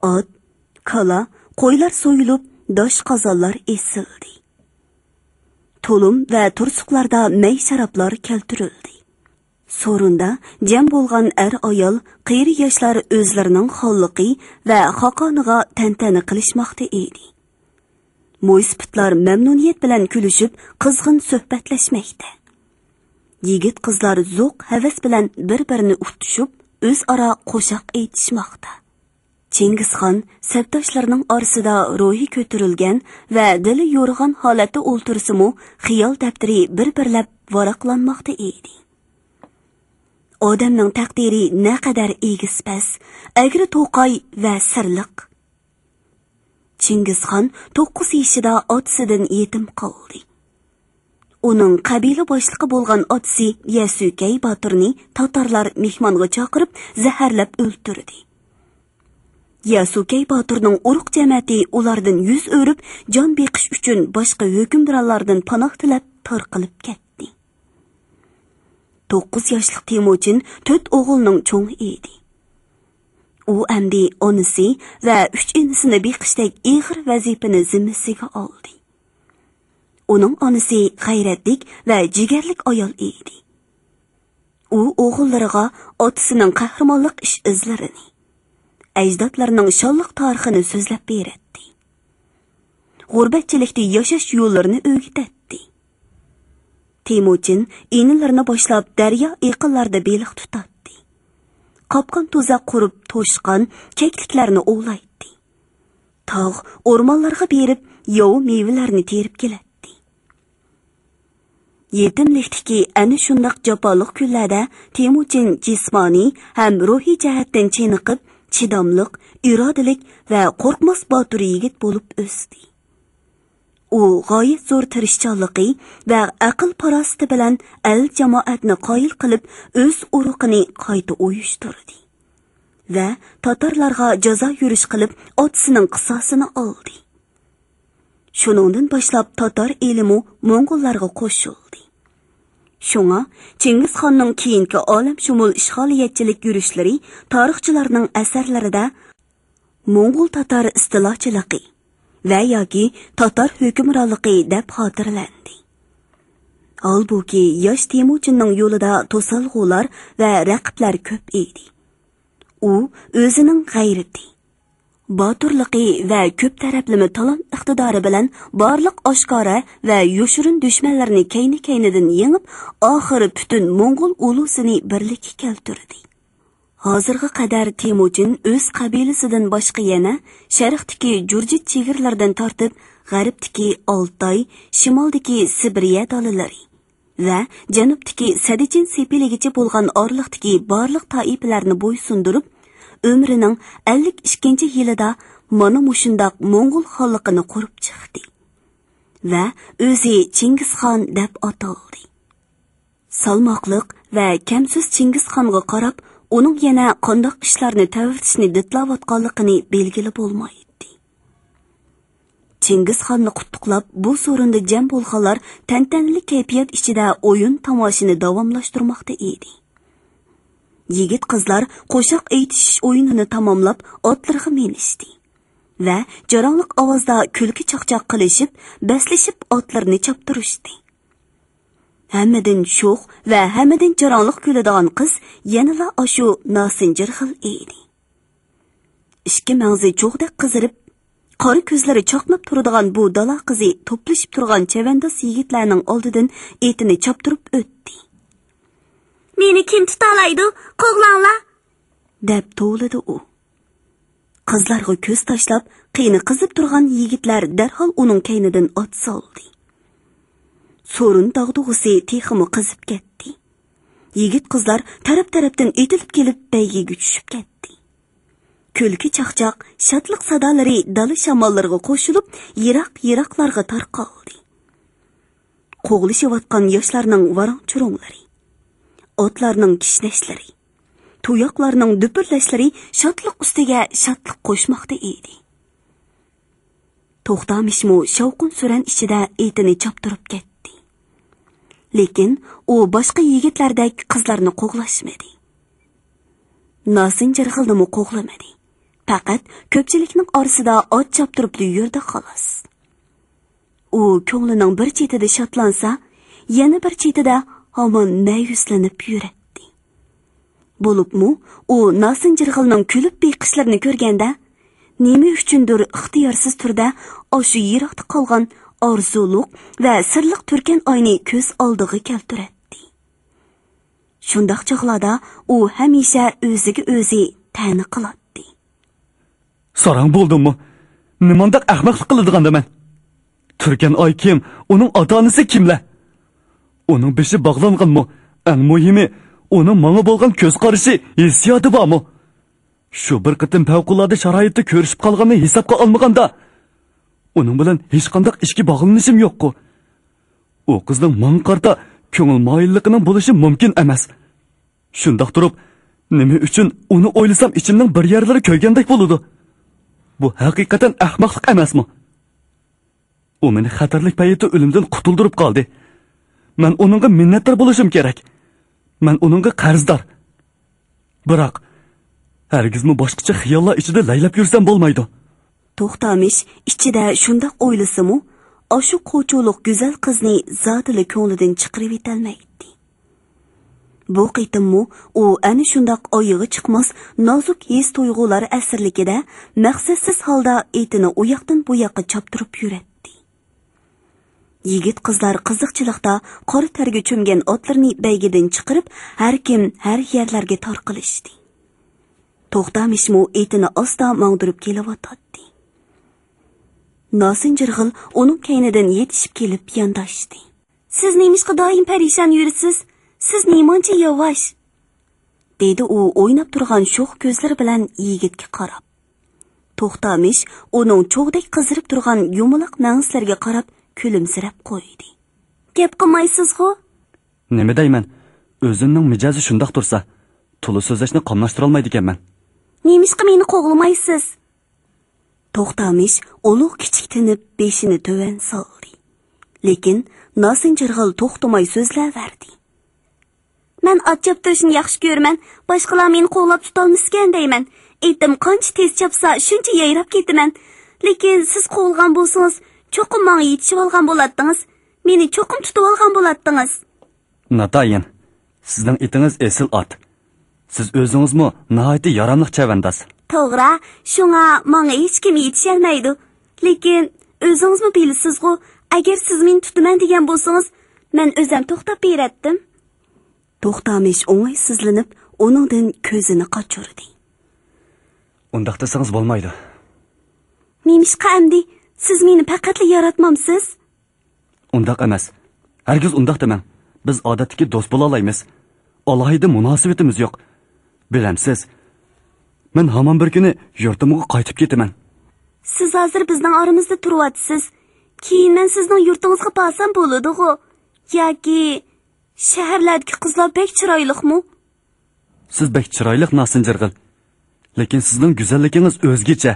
ئات، كالا، قويلار سويۇلۇپ، داش قازانلار ئېسىلدى. تۇلۇم ۋە تۇرسۇقلاردا مەي شارابلار كەلتۈرۈلدى. سورۇندا جەم بولغان ئەر-ئايال، قېرى-ياشلار ئۆزلىرىنىڭ خانلىقى ۋە خاقانىغا تەنتەنە قىلىشماقتا ئىدى. مويسىپىتلار مەمنۇنىيەت بىلەن كۈلۈشۈپ، قىزغىن سۆھبەتلەشمەكتە. يىگىت-قىزلار زوق ھەۋەس بىلەن بىر-بىرىنى ئۇتۇشۇپ، ئۆزئارا قوشاق ئېيتىشماقتا. چىڭگىزخان سەپداشلىرىنىڭ ئارىسىدا روھى كۆتۈرۈلگەن ۋە دىلى يورۇغان ھالەتتە ئولتۇرسىمۇ، خىيال دەپتىرى بىر-بىرلەپ ۋاراقلانماقتا ئىدى. ئادەمنىڭ تەقدىرى نەقەدەر ئېگىز-پەس، ئەگرى-توقاي ۋە سىرلىق! چىڭگىزخان توققۇز يېشىدا ئاتىسىدىن يېتىم قالدى. ئۇنىڭ قەبىلە باشلىقى بولغان ئاتىسى يەسۇكەي باتۇرنى تاتارلار مېھمانغا چاقىرىپ، زەھەرلەپ ئۆلتۈردى. يەسۇكەي باتۇرنىڭ ئۇرۇق جەمەتى ئۇلاردىن يۈز ئۆرۈپ، جان بېقىش ئۈچۈن باشقا ھۆكۈمرانلاردىن پاناھ تىلەپ تارقىلىپ كەتتى. توققۇز ياشلىق تېمۇچىن تۆت ئوغۇلنىڭ چوڭى ئىدى. ئۇ ئەمدى ئانىسى ۋە ئۈچ ئىنىسىنى بېقىشتەك ئېغىر ۋەزىپىنى زىممىسىگە ئالدى. ئۇنىڭ ئانىسى غەيرەتلىك ۋە جىگەرلىك ئايال ئىدى. ئۇ ئوغۇللىرىغا ئاتىسىنىڭ قەھرىمانلىق ئىش ئىزلىرىنى، ئەجدادلىرىنىڭ شانلىق تارىخىنى سۆزلەپ بېرەتتى. غۇربەتچىلىكتە ياشاش يوللىرىنى ئۆگىتەتتى. تېمۇچىن ئىنىلىرىنى باشلاپ دەريا ئېقىنلاردا بېلىق تۇتاتتى. قاپقان تۇزاق قۇرۇپ توشقان، كەكلىكلەرنى ئوۋلايتتى. تاغ، ئورمانلارغا بېرىپ ياۋا مېۋىلەرنى تېرىپ كېلەتتى. يېتىملىكتىكى ئەنە شۇنداق جاپالىق كۈنلەردە تېمۇچىن جىسمانىي ھەم روھىي جەھەتتىن چېنىقىپ، چىداملىق، ئىرادىلىك ۋە قورقماس باتۇر يىگىت بولۇپ ئۆستى. ئۇ غايەت زور تىرىشچانلىقى ۋە ئەقىل-پاراسىتى بىلەن ئەل-جامائەتنى قايىل قىلىپ، ئۆز ئۇرۇقىنى قايتا ئۇيۇشتۇردى ۋە تاتارلارغا جازا يۈرۈش قىلىپ، ئاتىسىنىڭ قىساسىنى ئالدى. شۇنىڭدىن باشلاپ تاتار ئېلىمۇ موڭغۇللارغا قوشۇلدى. شۇڭا چىڭگىزخاننىڭ كېيىنكى ئالەمشۇمۇل ئىشغالىيەتچىلىك يۈرۈشلىرى تارىخچىلارنىڭ ئەسەرلىرىدە موڭغۇل تاتار ئىستىلاچىلىقى ۋە ياكى تاتار ھۆكۈمرانلىقى دەپ خاتىرىلەندى. ھالبۇكى، ياش تېمۇچىننىڭ يولىدا توسالغۇلار ۋە رەقىبلەر كۆپ ئىدى. ئۇ ئۆزىنىڭ غەيرىتى، باتۇرلۇقى ۋە كۆپ تەرەپلىمە تالانت ئىقتىدارى بىلەن بارلىق ئاشكارا ۋە يوشۇرۇن دۈشمەنلىرىنى كەينى-كەينىدىن يېڭىپ، ئاخىرى پۈتۈن موڭغۇل ئۇلۇسىنى بىرلىككە كەلتۈردى. ھازىرغا قەدەر تېمۇچىن ئۆز قەبىلىسىدىن باشقا يەنە شەرقتىكى جۇرجىت چېگرىلىرىدىن تارتىپ، غەربتىكى ئالتاي، شىمالدىكى سىبىرىيە دالىلىرى ۋە جەنۇبتىكى سەددىچىن سېپىلىگىچە بولغان ئارىلىقتىكى بارلىق تائىپىلەرنى بويسۇندۇرۇپ، ئۆمرىنىڭ ئەللىك ئىككىنچى يىلىدا مانا مۇشۇنداق موڭغۇل خانلىقىنى قۇرۇپ چىقتى ۋە ئۆزى چىڭگىزخان دەپ ئاتالدى. سالماقلىق ۋە كەمسىز چىڭگىزخانغا قاراپ، ئۇنىڭ يەنە قانداق ئىشلارنى تەۋرىتىشنى دىتلاۋاتقانلىقىنى بىلگىلى بولمايتتى. چىڭگىزخاننى قۇتلۇقلاپ، بۇ سورۇندا جەم بولغانلار تەنتەنىلىك كەيپىيات ئىچىدە ئويۇن تاماشىنى داۋاملاشتۇرماقتا ئىدى. يىگىت قىزلار قوشاق ئېيتىشىش ئويۇنىنى تاماملاپ، ئاتلىرىغا مىنىشتى ۋە جاراڭلىق ئاۋازدا كۈلكە چاقچاق قىلىشىپ، بەسلىشىپ ئاتلىرىنى چاپتۇرۇشتى. ھەممىدىن شوخ ۋە ھەممىدىن جاراڭلىق كۈلىدىغان قىز يەنىلا ئاشۇ ناسىنجىرغىل ئىدى. ئىككى مەڭزى چوغدەك قىزىرىپ، قارا كۆزلىرى چاقناپ تۇرىدىغان بۇ دالا قىزى توپلىشىپ تۇرغان چەۋەنداز يىگىتلەرنىڭ ئالدىدىن ئېتىنى چاپتۇرۇپ ئۆتتى. «مېنى كىم تۇتالايدۇ؟ قوغلاڭلار!» دەپ توۋلىدى ئۇ. قىزلارغا كۆز تاشلاپ، قېنى قىزىپ تۇرغان يىگىتلەر دەرھال ئۇنىڭ كەينىدىن ئات سالدى. سورۇن داغدۇغىسى تېخىمۇ قىزىپ كەتتى. يىگىت قىزلار تەرەپ-تەرەپتىن ئېتىلىپ كېلىپ، بەيگىگە چۈشۈپ كەتتى. كۈلكە-چاقچاق، شادلىق سادالىرى دالا شاماللىرىغا قوشۇلۇپ، يىراق-يىراقلارغا تارقالدى. قوغلىشىۋاتقان ياشلارنىڭ ۋاراڭ-چۇرۇڭلىرى، ئاتلارنىڭ كىشنەشلىرى، تۇياقلارنىڭ دۈپۈرلەشلىرى شادلىق ئۈستىگە شادلىق قوشماقتا ئىدى. توختامىشمۇ شاۋقۇن-سۈرەن ئىچىدە ئېتىنى چاپتۇرۇپ كەتتى. لېكىن ئۇ باشقا يىگىتلەردەك قىزلارنى قوغلاشمىدى. ناسىنجىرغىلنىمۇ قوغلىمىدى. پەقەت كۆپچىلىكنىڭ ئارىسىدا ئات چاپتۇرۇپلا يۈردى، خالاس. ئۇ كۆڭلىنىڭ بىر چېتىدە شادلانسا، يەنە بىر چېتىدە ھامان مەيۈسلىنىپ يۈرەتتى. بولۇپمۇ ئۇ ناسىنجىرغىلنىڭ كۈلۈپ بېقىشلىرىنى كۆرگەندە، نېمە ئۈچۈندۇر ئىختىيارسىز تۈردە ئاشۇ يىراقتا قالغان ئارزۇلۇق ۋە سىرلىق تۈركەن ئاينى كۆز ئالدىغا كەلتۈرەتتى. شۇنداق چاغلاردا ئۇ ھەمىشە ئۆزىگە ئۆزى تەنە قىلاتتى. ساراڭ بولدۇممۇ؟ نېمانداق ئەخمەقلىق قىلىدىغاندىمەن؟ تۈركەن ئاي كىم؟ ئۇنىڭ ئاتا-ئانىسى كىملەر؟ ئۇنىڭ بېشى باغلانغانمۇ؟ ئەڭ مۇھىمى، ئۇنىڭ ماڭا بولغان كۆز قارىشى، ھېسسىياتى بارمۇ؟ شۇ بىر قېتىم پەۋقۇلئاددە شارائىتتا كۆرۈشۈپ قالغاننى ھېسابقا ئالمىغاندا، ئۇنىڭ بىلەن ھېچقانداق ئىچكى باغلىنىشىم يوققۇ. ئۇ قىزنىڭ ماڭا قارىتا كۆڭۈل مايىللىقىنىڭ بولۇشى مۇمكىن ئەمەس. شۇنداق تۇرۇپ، نېمە ئۈچۈن ئۇنى ئويلىسام ئىچىمنىڭ بىر يەرلىرى كۆيگەندەك بولىدۇ؟ بۇ ھەقىقەتەن ئەخمەقلىق ئەمەسمۇ؟ ئۇ مېنى خەتەرلىك پەيتتە ئۆلۈمدىن قۇتۇلدۇرۇپ قالدى. مەن ئۇنىڭغا مىننەتدار بولۇشۇم كېرەك. مەن ئۇنىڭغا قەرزدار. بىراق، ھەرگىزمۇ باشقىچە خىياللار ئىچىدە لەيلەپ يۈرسەم بولمايدۇ. توختامىش ئىچىدە شۇنداق ئويلىسىمۇ، ئاشۇ قوچۇلۇق گۈزەل قىزنى زادىلا كۆڭلىدىن چىقىرىۋېتەلمەيتتى. بۇ قېتىممۇ ئۇ ئەنە شۇنداق ئايىغى چىقماس نازۇك ھېس-تۇيغۇلار ئەسىرلىكىدە مەقسەتسىز ھالدا ئېتىنى ئۇياقتىن بۇياققا چاپتۇرۇپ يۈرەتتى. يىگىت قىزلار قىزىقچىلىقتا قارا تەرگە چۆمگەن ئاتلىرىنى بەيگىدىن چىقىرىپ، ھەر كىم ھەر يەرلەرگە تارقىلىشتى. توختامىشمۇ ئېتىنى ئاستا ماڭدۇرۇپ كېلىۋاتاتتى. ناسىنجىرغىل ئۇنىڭ كەينىدىن يېتىشىپ كېلىپ يانداشتى. سىز نېمىشقا دائىم پەرىشان يۈرىسىز؟ سىز نېمانچە ياۋاش؟ دېدى ئۇ ئويناپ تۇرغان شوخ كۆزلىرى بىلەن يىگىتكە قاراپ. توختامىش ئۇنىڭ چوغدەك قىزىرىپ تۇرغان يۇمىلاق مەڭزىلىرىگە قاراپ كۈلۈمسىرەپ قويدى. گەپ قىلمايسىزغۇ؟ نېمە دەيمەن؟ ئۆزۈمنىڭ مىجەزى شۇنداق تۇرسا، تولا سۆزلەشنى قاملاشتۇرالمايدىكەنمەن. نېمىشقا مېنى قوغلىمايسىز؟ توختامىش ئۇلۇغ كىچىك تىنىپ بېشىنى تۆۋەن سالدى. لېكىن ناسىنجىرغىل توختىماي سۆزلەۋەردى. مەن ئات چاپتۇرۇشنى ياخشى كۆرىمەن. باشقىلار مېنى قوغلاپ تۇتالمىسىكەن دەيمەن. ئېتىم قانچە تېز چاپسا، شۇنچە يايراپ كېتىمەن. لېكىن سىز قوغلىغان بولسىڭىز، چوقۇم ماڭا يېتىشىۋالغان بولاتتىڭىز. مېنى چوقۇم تۇتۇۋالغان بولاتتىڭىز. ناتايىن، سىزنىڭ ئېتىڭىز ئېسىل ئات. سىز ئۆزىڭىزمۇ ناھايىتى ياراملىق چەۋەنداز. توغرا، شۇڭا ماڭا ھېچكىم يېتىشەلمەيدۇ. لېكىن ئۆزىڭىزمۇ بىلىسىزغۇ، ئەگەر سىز مېنى تۇتىمەن دېگەن بولسىڭىز، مەن ئۆزەم توختاپ بېرەتتىم. توختامىش ئوڭايسىزلىنىپ، ئۇنىڭدىن كۆزىنى قاچۇردى. ئۇنداق دېسىڭىز بولمايدۇ. نېمىشقا ئەمدى؟ سىز مېنى پەقەتلا ياراتمامسىز؟ ئۇنداق ئەمەس. ھەرگىز ئۇنداق دېمەڭ. بىز ئادەتتىكى دوست بولالايمىز. ئالاھىدە مۇناسىۋىتىمىز يوق. بىلەمسىز، مەن ھامان بىر كۈنى يۇرتۇمغا قايتىپ كېتىمەن. سىز ھازىر بىزنىڭ ئارىمىزدا تۇرۇۋاتىسىز. كېيىن مەن سىزنىڭ يۇرتىڭىزغا بارسام بولىدىغۇ؟ ياكى شەھەرلەردىكى قىزلار بەك چىرايلىقمۇ؟ سىز بەك چىرايلىق، ناسىنجىرغىل. لېكىن سىزنىڭ گۈزەللىكىڭىز ئۆزگىچە.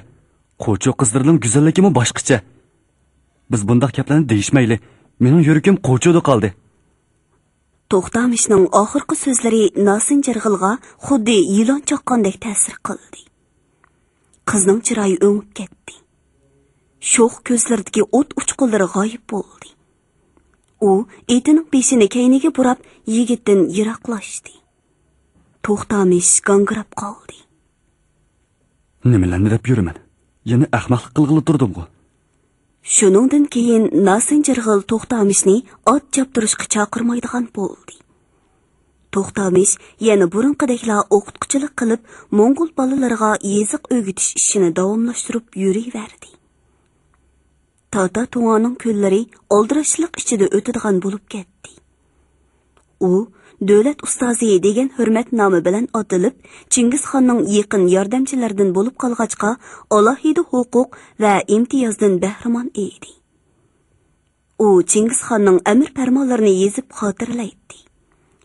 قوچۇ قىزلىرىنىڭ گۈزەللىكىمۇ باشقىچە. بىز بۇنداق گەپلەرنى دېيىشمەيلى. مېنىڭ يۈرىكىم قوچۇدا قالدى. توختامىشنىڭ ئاخىرقى سۆزلىرى ناسىنجىرغىلغا خۇددى يىلان چاققاندەك تەسىر قىلدى. قىزنىڭ چىرايى ئۆڭۈپ كەتتى. شوخ كۆزلىرىدىكى ئوت ئۇچقۇنلىرى غايىب بولدى. ئۇ ئېتىنىڭ بېشىنى كەينىگە بۇراپ، يىگىتتىن يىراقلاشتى. توختامىش گاڭگىراپ قالدى. نېمىلەرنى دەپ يۈرىمەن؟ يەنە ئەخمەقلىق قىلغىلى تۇردۇمغۇ؟ شۇنىڭدىن كېيىن ناسىنجىرغىل توختامىشنى ئات چاپتۇرۇشقا چاقىرمايدىغان بولدى. توختامىش يەنە بۇرۇنقىدەكلا ئوقۇتقۇچىلىق قىلىپ، موڭغۇل بالىلىرىغا يېزىق ئۆگىتىش ئىشىنى داۋاملاشتۇرۇپ يۈرۈۋەردى. تاتا توڭانىڭ كۈنلىرى ئالدىراشلىق ئىچىدە ئۆتىدىغان بولۇپ كەتتى. ئۇ دۆلەت ئۇستازى دېگەن ھۆرمەت نامى بىلەن ئاتىلىپ، چىڭگىزخاننىڭ يېقىن ياردەمچىلىرىدىن بولۇپ قالغاچقا، ئالاھىدە ھوقۇق ۋە ئىمتىيازدىن بەھرىمەن ئىدى. ئۇ چىڭگىزخاننىڭ ئەمىر پەرمانلىرىنى يېزىپ خاتىرىلەيتتى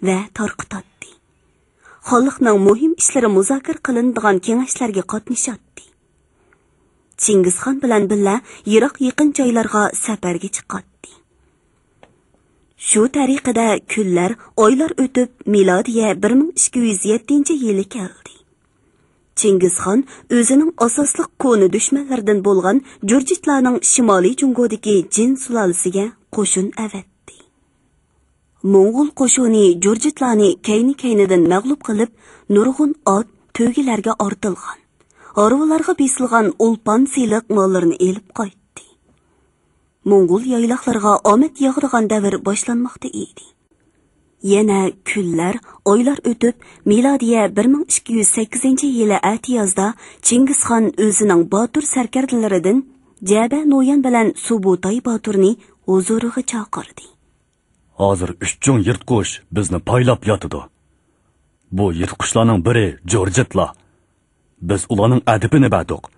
ۋە تارقىتاتتى. خانلىقنىڭ مۇھىم ئىشلىرى مۇزاكىرە قىلىنىدىغان كېڭەشلەرگە قاتنىشاتتى. چىڭگىزخان بىلەن بىللە يىراق يېقىن جايلارغا سەپەرگە چىقاتتى. شۇ تەرىقىدە كۈنلەر، ئايلار ئۆتۈپ، مىلادىيە بىر مىڭ ئىككى يۈز يەتتىنچى يىلى كەلدى. چىڭگىزخان ئۆزىنىڭ ئاساسلىق كونا دۈشمەنلىرىدىن بولغان جۇرجىتلارنىڭ شىمالىي جۇڭگودىكى جىن سۇلالىسىگە قوشۇن ئەۋەتتى. موڭغۇل قوشۇنى جۇرجىتلارنى كەينى-كەينىدىن مەغلۇپ قىلىپ، نۇرغۇن ئات، تۆگىلەرگە ئارتىلغان، ھارۋىلارغا بېسىلغان ئولپان سېلىق ماللىرىنى ئېلىپ قايتتى. موڭغۇل يايلاقلىرىغا ئامەت ياغىدىغان دەۋر باشلانماقتا ئىدى. يەنە كۈنلەر، ئايلار ئۆتۈپ، مىلادىيە بىر مىڭ ئىككى يۈز سەككىزىنچى يىلى ئەتىيازدا چىڭگىزخان ئۆزىنىڭ باتۇر سەركەردىلىرىدىن جەبە نويان بىلەن سۇبۇتاي باتۇرنى ھۇزۇرىغا چاقىردى. ھازىر ئۈچ چوڭ يىرتقۇچ بىزنى پايلاپ ياتىدۇ. بۇ يىرتقۇچلارنىڭ بىرى جۇرجىتلار. بىز ئۇلارنىڭ ئەدىپىنى بەردۇق.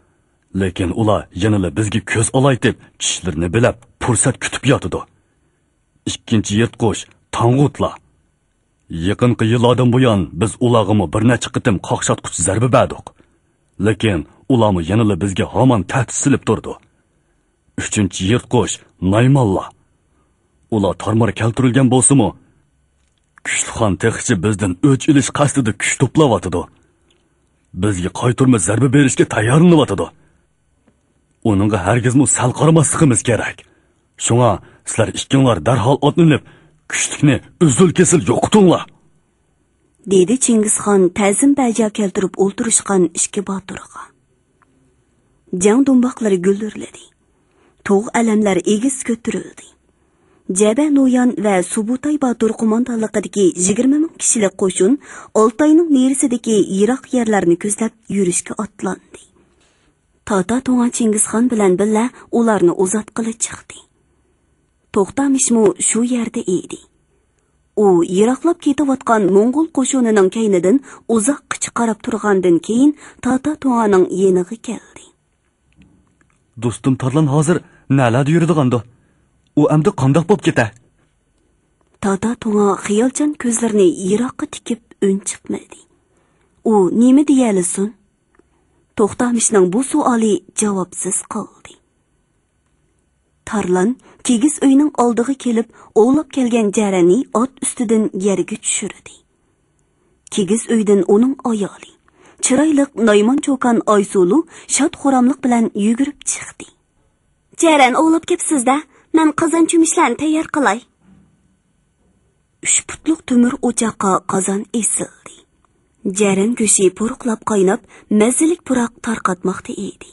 لېكىن ئۇلار يەنىلا بىزگە كۆز ئالايتىپ، چىشلىرىنى بىلەپ، پۇرسەت كۈتۈپ ياتىدۇ. ئىككىنچى يىرتقۇچ تاڭغۇتلار. يېقىنقى يىللاردىن بۇيان بىز ئۇلارغىمۇ بىر نەچچە قېتىم قاقشاتقۇچ زەربە بەردۇق. لېكىن ئۇلارمۇ يەنىلا بىزگە ھامان تەھدىت سېلىپ تۇرىدۇ. ئۈچىنچى يىرتقۇچ نايمانلار. ئۇلار تارمار كەلتۈرۈلگەن بولسىمۇ، كۈچلۈك خان تېخىچە بىزدىن ئۆچ ئېلىش قەستىدە كۈچ توپلاۋاتىدۇ. بىزگە قايتۇرما زەربە بېرىشكە تەييارلىنىۋاتىدۇ. ئۇنىڭغا ھەرگىزمۇ سەل قارىماسلىقىمىز كېرەك. شۇڭا سىلەر ئىككىڭلار دەرھال ئاتلىنىپ، كۈچلۈكنى ئۈزۈل-كېسىل يوقىتىڭلار. دېدى چىڭگىزخان تەزىم بەجا كەلتۈرۈپ ئولتۇرۇشقان ئىككى باتۇرغا. جەڭ دۇمباقلىرى گۈلدۈرلىدى. تۇغ ئەلەملەر ئېگىز كۆتۈرۈلدى. جەبە نويان ۋە سۇبۇتاي باتۇر قوماندانلىقىدىكى يىگىرمە مىڭ كىشىلىك قوشۇن ئالتاينىڭ نېرىسىدىكى يىراق يەرلەرنى كۆزلەپ يۈرۈشكە ئاتلاندى. تاتا توڭا چىڭگىزخان بىلەن بىللە ئۇلارنى ئۇزاتقىلى چىقتى. توختامىشمۇ شۇ يەردە ئىدى. ئۇ يىراقلاپ كېتىۋاتقان موڭغۇل قوشۇنىنىڭ كەينىدىن ئۇزاققىچە قاراپ تۇرغاندىن كېيىن، تاتا توڭانىڭ يېنىغا كەلدى. دوستۇم تارلان ھازىر نەلەردە يۈرىدىغاندۇ؟ ئۇ ئەمدى قانداق بوپ كېتە؟ تاتا توڭا خىيالچان كۆزلىرىنى يىراققا تىكىپ ئۈن چىقمىدى. ئۇ نېمە دېيەلىسۇن؟ توختامىشنىڭ بۇ سوئالى جاۋابسىز قالدى. تارلان كىگىز ئۆينىڭ ئالدىغا كېلىپ، ئوۋلاپ كەلگەن جەرەننى ئات ئۈستىدىن يەرگە چۈشۈردى. كىگىز ئۆيدىن ئۇنىڭ ئايالى، چىرايلىق نايمان چوكان ئايسۇلۇ شاد-خۇراملىق بىلەن يۈگۈرۈپ چىقتى. جەرەن ئوۋلاپ كەپسىز-دە، مەن قازان چۆمۈچلەرنى تەييار قىلاي. ئۈچ پۇتلۇق تۆمۈر ئوچاققا قازان ئېسىلدى. جەرەن گۆشى پۇرۇقلاپ قايناپ، مەززىلىك پۇراق تارقاتماقتا ئىدى.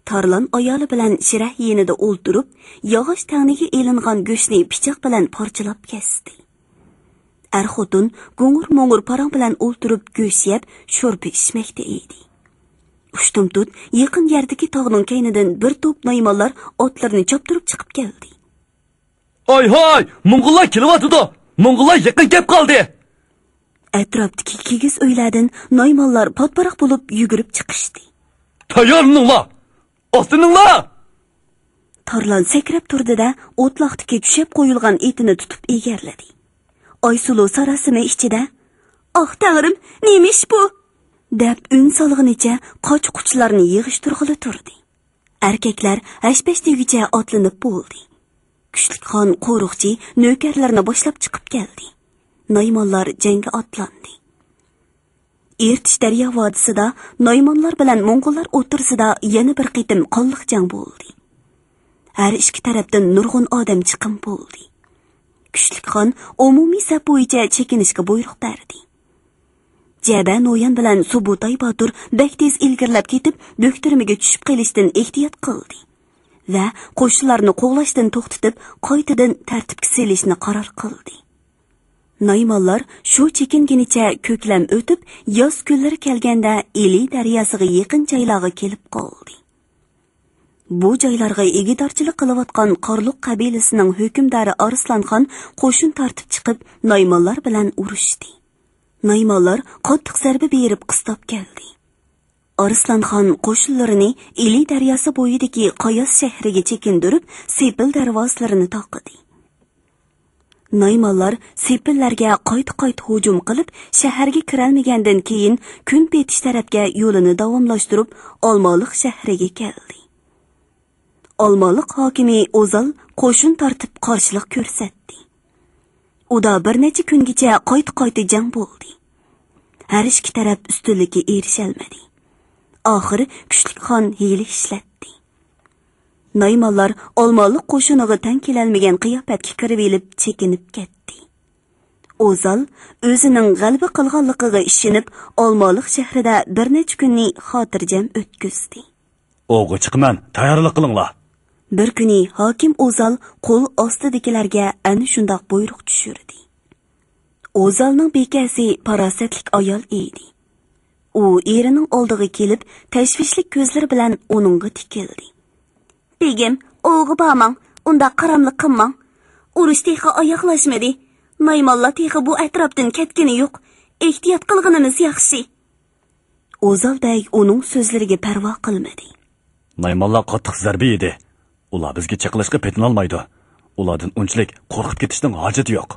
تارلان ئايالى بىلەن شىرە يېنىدا ئولتۇرۇپ، ياغاچ تەڭنىگە ئېلىنغان گۆشنى پىچاق بىلەن پارچىلاپ كەستى. ئەر-خوتۇن گۇڭۇر-مۇڭۇر پاراڭ بىلەن ئولتۇرۇپ گۆش يەپ، شورپا ئىچمەكتە ئىدى. ئۇشتۇمتۇت يېقىن يەردىكى تاغنىڭ كەينىدىن بىر توپ نايمانلار ئاتلىرىنى چاپتۇرۇپ چىقىپ كەلدى. ھاي ھاي، موڭغۇللار كېلىۋاتىدۇ! موڭغۇللار يېقىن كەپ قالدى! ئەتراپتىكى كىگىز ئۆيلەردىن نايمانلار پاتپاراق بولۇپ يۈگۈرۈپ چىقىشتى. تەييارلىنىڭلار! ئاتلىنىڭلار! تارلان سەكرەپ تۇردى-دە، ئوتلاقتىكى چۈشەپ قويۇلغان ئېتىنى تۇتۇپ ئېگەرلىدى. ئايسۇلۇ ساراسىمە ئىچىدە، ئاھ، تەڭرىم، نېمە ئىش بۇ؟ دەپ ئۈن سالغىنىچە قاچا-قۇچىلارنى يىغىشتۇرغىلى تۇردى. ئەركەكلەر ھەش-پەش دېگۈچە ئاتلىنىپ بولدى. كۈچلۈك خان قورۇقچى نۆكەرلىرىنى باشلاپ چىقىپ كەلدى. نايمانلار جەڭگە ئاتلاندى. ئېرتىش دەريا ۋادىسىدا نايمانلار بىلەن موڭغۇللار ئوتتۇرىسىدا يەنە بىر قېتىم قانلىق جەڭ بولدى. ھەر ئىككى تەرەپتىن نۇرغۇن ئادەم چىقىم بولدى. كۈچلۈك خان ئومۇمىي سەپ بويىچە چېكىنىشكە بۇيرۇق بەردى. جەبە نويان بىلەن سۇبۇتاي باتۇر بەك تېز ئىلگىرىلەپ كېتىپ، بۆكتۈرمىگە چۈشۈپ قېلىشتىن ئېھتىيات قىلدى ۋە قوشۇنلارنى قوغلاشتىن توختىتىپ، قايتىدىن تەرتىپكە سېلىشنى قارار قىلدى. نايمانلار شۇ چېكىنگىنىچە كۆكلەم ئۆتۈپ، ياز كۈنلىرى كەلگەندە ئىلى دەرياسىغا يېقىن جايلارغا كېلىپ قالدى. بۇ جايلارغا ئىگىدارچىلىق قىلىۋاتقان قارلۇق قەبىلىسىنىڭ ھۆكۈمدارى ئارسلانخان قوشۇن تارتىپ چىقىپ، نايمانلار بىلەن ئۇرۇشتى. نايمانلار قاتتىق زەربە بېرىپ قىستاپ كەلدى. ئارسلانخان قوشۇنلىرىنى ئىلى دەرياسى بويىدىكى قاياس شەھىرىگە چېكىندۈرۈپ، سېپىل دەرۋازىلىرىنى تاقىدى. نايمانلار سېپىللەرگە قايتا-قايتا ھۇجۇم قىلىپ، شەھەرگە كىرەلمىگەندىن كېيىن، كۈن پېتىش تەرەپكە يولىنى داۋاملاشتۇرۇپ، ئالمالىق شەھىرىگە كەلدى. ئالمالىق ھاكىمى ئوزال قوشۇن تارتىپ قارشىلىق كۆرسەتتى. ئۇدا بىر نەچچە كۈنگىچە قايتا-قايتا جەڭ بولدى. ھەر ئىككى تەرەپ ئۈستۈنلۈككە ئېرىشەلمىدى. ئاخىرى كۈچلۈك خان ھىيلە ئىشلەتتى. نايمانلار ئالمالىق قوشۇنىغا تەڭ كېلەلمىگەن قىياپەتكە كىرىۋېلىپ چېكىنىپ كەتتى. ئوزال ئۆزىنىڭ غەلىبە قىلغانلىقىغا ئىشىنىپ، ئالمالىق شەھىرىدە بىر نەچچە كۈننى خاتىرجەم ئۆتكۈزدى. ئوۋغا چىقىمەن، تەييارلىق قىلىڭلار. بىر كۈنى ھاكىم ئوزال قول ئاستىدىكىلەرگە ئەنە شۇنداق بۇيرۇق چۈشۈردى. ئوزالنىڭ بىكەسى پاراسەتلىك ئايال ئىدى. ئۇ ئېرىنىڭ ئالدىغا كېلىپ، تەشۋىشلىك كۆزلىرى بىلەن ئۇنىڭغا تىكىلدى. بېگىم، ئوۋغا بارماڭ، ئۇنداق قاراملىق قىلماڭ. ئۇرۇش تېخى ئاياغلاشمىدى. نايمانلار تېخى بۇ ئەتراپتىن كەتكىنى يوق. ئېھتىيات قىلغىنىمىز ياخشى. ئوزال بەگ ئۇنىڭ سۆزلىرىگە پەرۋا قىلمىدى. نايمانلار قاتتىق زەربە يېدى. ئۇلار بىزگە چېقىلىشقا پېتىنالمايدۇ. ئۇلاردىن ئۇنچىلىك قورقۇپ كېتىشنىڭ ھاجىتى يوق.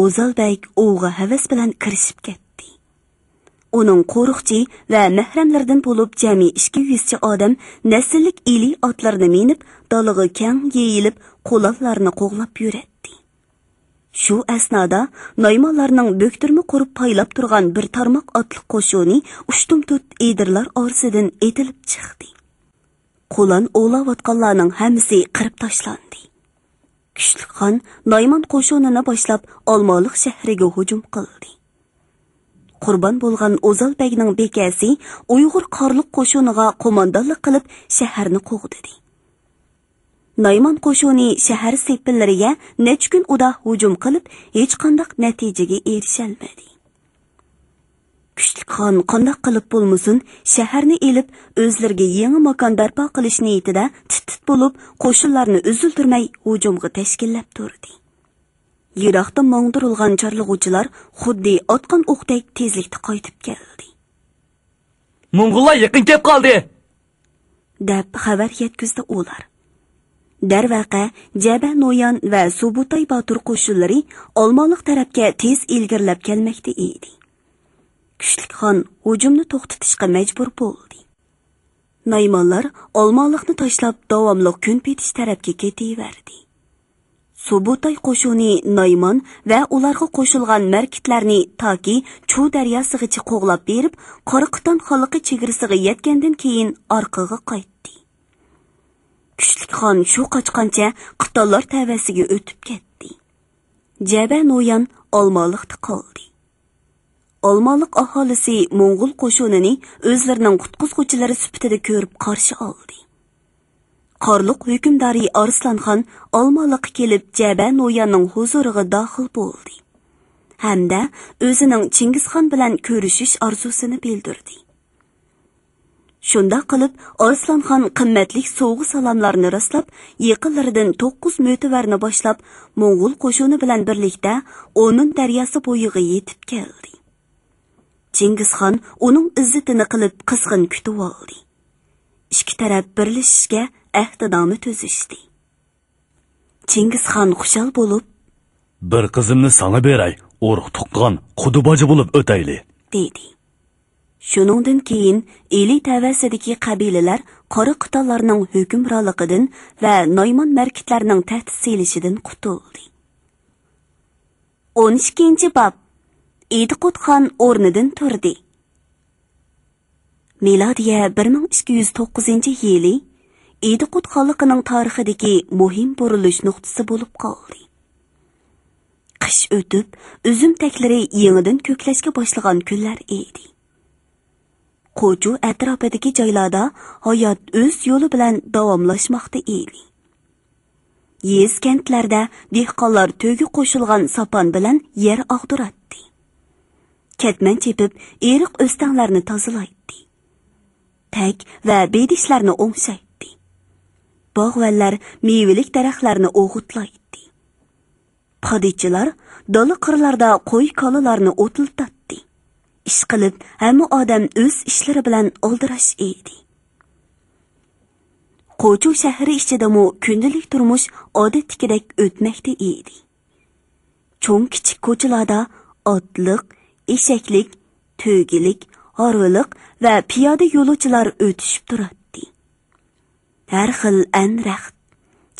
ئوزال بەگ ئوۋغا ھەۋەس بىلەن كىرىشىپ كەتتى. ئۇنىڭ قورۇقچى ۋە مەھرەملىرىدىن بولۇپ جەمئىي ئىككى يۈزچە ئادەم نەسىللىك ئىلى ئاتلىرىنى مىنىپ، دالىغا كەڭ يېيىلىپ، قولانلارنى قوغلاپ يۈرەتتى. شۇ ئەسنادا نايمانلارنىڭ بۆكتۈرمە قۇرۇپ پايلاپ تۇرغان بىر تارماق ئاتلىق قوشۇنى ئۇشتۇمتۇت ئېدىرلار ئارىسىدىن ئېتىلىپ چىقتى. قولان ئوۋلاۋاتقانلارنىڭ ھەممىسى قىرىپ تاشلاندى. كۈچلۈك خان نايمان قوشۇنىنى باشلاپ، ئالمالىق شەھىرىگە ھۇجۇم قىلدى. قۇربان بولغان ئوزال بەگنىڭ بىكەسى ئۇيغۇر قارلۇق قوشۇنىغا قوماندانلىق قىلىپ، شەھەرنى قوغدىدى. نايمان قوشۇنى شەھەر سېپىللىرىگە نەچچە كۈن ئۇدا ھۇجۇم قىلىپ، ھېچقانداق نەتىجىگە ئېرىشەلمىدى. كۈچلۈك خان قانداق قىلىپ بولمىسۇن، شەھەرنى ئېلىپ، ئۆزلىرىگە يېڭى ماكان بەرپا قىلىش نىيىتىدە تىت-تىت بولۇپ، قوشۇنلارنى ئۈزۈلدۈرمەي ھۇجۇمغا تەشكىللەپ تۇردى. يىراقتىن ماڭدۇرۇلغان چارلىغۇچىلار خۇددى ئاتقان ئوقتەك تېزلىكتە قايتىپ كەلدى. موڭغۇللار يېقىن كەپ قالدى! دەپ خەۋەر يەتكۈزدى ئۇلار. دەرۋەقە، جەبە نويان ۋە سۇبۇتاي باتۇر قوشۇنلىرى ئالمالىق تەرەپكە تېز ئىلگىرىلەپ كەلمەكتە ئىدى. كۈچلۈك خان ھۇجۇمنى توختىتىشقا مەجبۇر بولدى. نايمانلار ئالمالىقنى تاشلاپ، داۋاملىق كۈن پېتىش تەرەپكە كېتىۋەردى. سۇبۇتاي قوشۇنى نايمان ۋە ئۇلارغا قوشۇلغان مەركىتلەرنى تاكى چۇ دەرياسىغىچە قوغلاپ بېرىپ، قاراقىتان خانلىقى چېگرىسىغا يەتكەندىن كېيىن ئارقىغا قايتتى. كۈچلۈك خان شۇ قاچقانچە قىتانلار تەۋەسىگە ئۆتۈپ كەتتى. جەبە نويان ئالمالىقتا قالدى. ئالمالىق ئاھالىسى موڭغۇل قوشۇنىنى ئۆزلىرىنىڭ قۇتقۇزغۇچىلىرى سۈپىتىدە كۆرۈپ قارشى ئالدى. قارلۇق ھۆكۈمدارى ئارسلانخان ئالمالىققا كېلىپ، جەبە نوياننىڭ ھۇزۇرىغا داخىل بولدى ھەمدە ئۆزىنىڭ چىڭگىزخان بىلەن كۆرۈشۈش ئارزۇسىنى بىلدۈردى. شۇنداق قىلىپ، ئارسلانخان قىممەتلىك سوۋغا-سالاملارنى راسلاپ، يېقىنلىرىدىن توققۇز مۆتىۋەرنى باشلاپ، موڭغۇل قوشۇنى بىلەن بىرلىكتە ئونۇن دەرياسى بويىغا يېتىپ كەلدى. چىڭگىزخان ئۇنىڭ ئىززىتىنى قىلىپ، قىزغىن كۈتۈۋالدى. ئىككى تەرەپ بىرلىشىشكە ئەھدىنامە تۈزۈشتى. چىڭگىزخان خۇشال بولۇپ، بىر قىزىمنى ساڭا بېرەي، ئۇرۇق-تۇغقان، قۇدا-باجا بولۇپ ئۆتەيلى. دېدى. شۇنىڭدىن كېيىن ئىلى تەۋەسىدىكى قەبىلىلەر قارا قىتانلارنىڭ ھۆكۈمرانلىقىدىن ۋە نايمان مەركىتلەرنىڭ تەھدىت سېلىشىدىن قۇتۇلدى. ئون ئىككىنچى باب. ئىدىقۇت خان ئورنىدىن تۇردى. مىلادىيە بىر مىڭ ئىككى يۈز توققۇزىنچى يىلى ئىدىقۇت خانلىقىنىڭ تارىخىدىكى مۇھىم بۇرۇلۇش نۇقتىسى بولۇپ قالدى. قىش ئۆتۈپ، ئۈزۈم تەكلىرى يېڭىدىن كۆكلەشكە باشلىغان كۈنلەر ئىدى. قوچۇ ئەتراپىدىكى جايلاردا ھايات ئۆز يولى بىلەن داۋاملاشماقتا ئىدى. يېزا-كەنتلەردە دېھقانلار تۆگە قوشۇلغان ساپان بىلەن يەر ئاغدۇراتتى. كەتمەن چېپىپ، ئېرىق ئۆستەڭلەرنى تازىلايتتى. تەك ۋە بېدىشلەرنى ئوڭشايتتى. باغۋەنلەر مېۋىلىك دەرەخلەرنى ئوغۇتلايتتى. پادىچىلار دالا قىرلاردا قوي-كالىلارنى ئوتلىتاتتى. ئىشقىلىپ، ھەممە ئادەم ئۆز ئىشلىرى بىلەن ئالدىراش ئىدى. قوچۇ شەھىرى ئىچىدىمۇ كۈندىلىك تۇرمۇش ئادەتتىكىدەك ئۆتمەكتە ئىدى. چوڭ-كىچىك كوچىلاردا ئاتلىق، ئېشەكلىك، تۆگىلىك، ھارۋىلىق ۋە پىيادە يولۇچىلار ئۆتۈشۈپ تۇراتتى. ھەر خىل ئەنرەخت،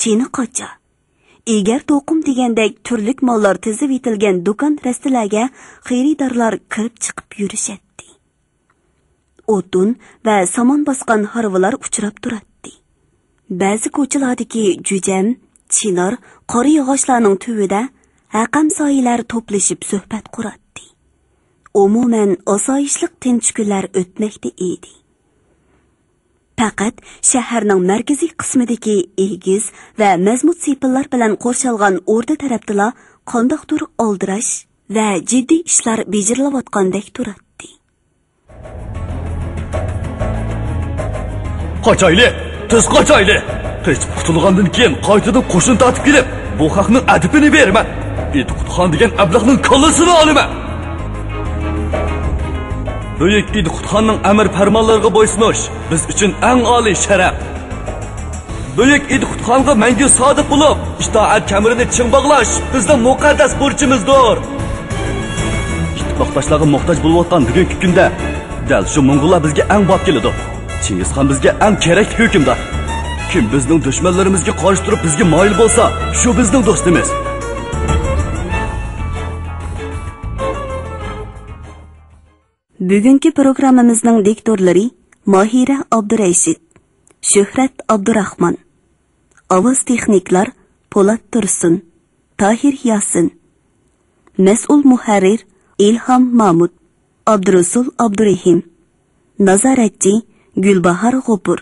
چىنە-قاچا، ئېگەر-توقۇم دېگەندەك تۈرلۈك ماللار تىزىۋېتىلگەن دۇكان-رەستىلەرگە خېرىدارلار كىرىپ-چىقىپ يۈرۈشەتتى. ئوتۇن ۋە سامان باسقان ھارۋىلار ئۇچراپ تۇراتتى. بەزى كوچىلاردىكى جۈجەم، چىنار، قارا ياغاچلارنىڭ تۈۋىدە ھەقەم سايىلەر توپلىشىپ سۆھبەت قۇراتتى. ئومۇمەن، ئاسايىشلىق تىنچ كۈنلەر ئۆتمەكتە ئىدى. پەقەت شەھەرنىڭ مەركىزىي قىسمىدىكى ئېگىز ۋە مەزمۇت سېپىللار بىلەن قورشالغان ئوردا تەرەپتىلا قانداقتۇر ئالدىراش ۋە جىددىي ئىشلار بېجىرىلىۋاتقاندەك تۇراتتى. قاچايلى! تېز قاچايلى! قېچىپ قۇتۇلغاندىن كېيىن قايتىدىن قوشۇن تارتىپ كېلىپ، بۇ خەقنىڭ ئەدىپىنى بېرىمەن. ئىدىقۇتخان دېگەن ئەبلەخنىڭ كاللىسىنى ئالىمەن. بۈيۈك ئىدىقۇتخاننىڭ ئەمىر پەرمانلىرىغا بويسۇنۇش بىز ئۈچۈن ئەڭ ئالىي شەرەپ. بۈيۈك ئىدىقۇتخانغا مەڭگۈ سادىق بولۇپ، ئىتائەت كەمىرىنى چىڭ باغلاش بىزنىڭ مۇقەددەس بۇرچىمىزدۇر. ئىتتىپاقداشلارغا موھتاج بولۇۋاتقان بۈگۈنكى كۈندە دەل شۇ موڭغۇللار بىزگە ئەڭ باب كېلىدۇ. چىڭگىزخان بىزگە ئەڭ كېرەكلىك ھۆكۈمدار. كىم بىزنىڭ دۈشمەنلىرىمىزگە قارشى تۇرۇپ بىزگە مايىل بولسا، شۇ بىزنىڭ دوستىمىز. بۈگۈنكى پروگراممىمىزنىڭ دىكتورلىرى ماھىرە ئابدۇرەشىت، شۆھرەت ئابدۇراخمان. ئاۋاز تېخنىكلار پولات تۇرسۇن، تاھىر ياسىن. مەسئۇل مۇھەررىر ئىلھام مامۇت، ئابدۇرۇسۇل ئابدۇرېھىم. نازارەتچى گۈلباھار غوپۇر.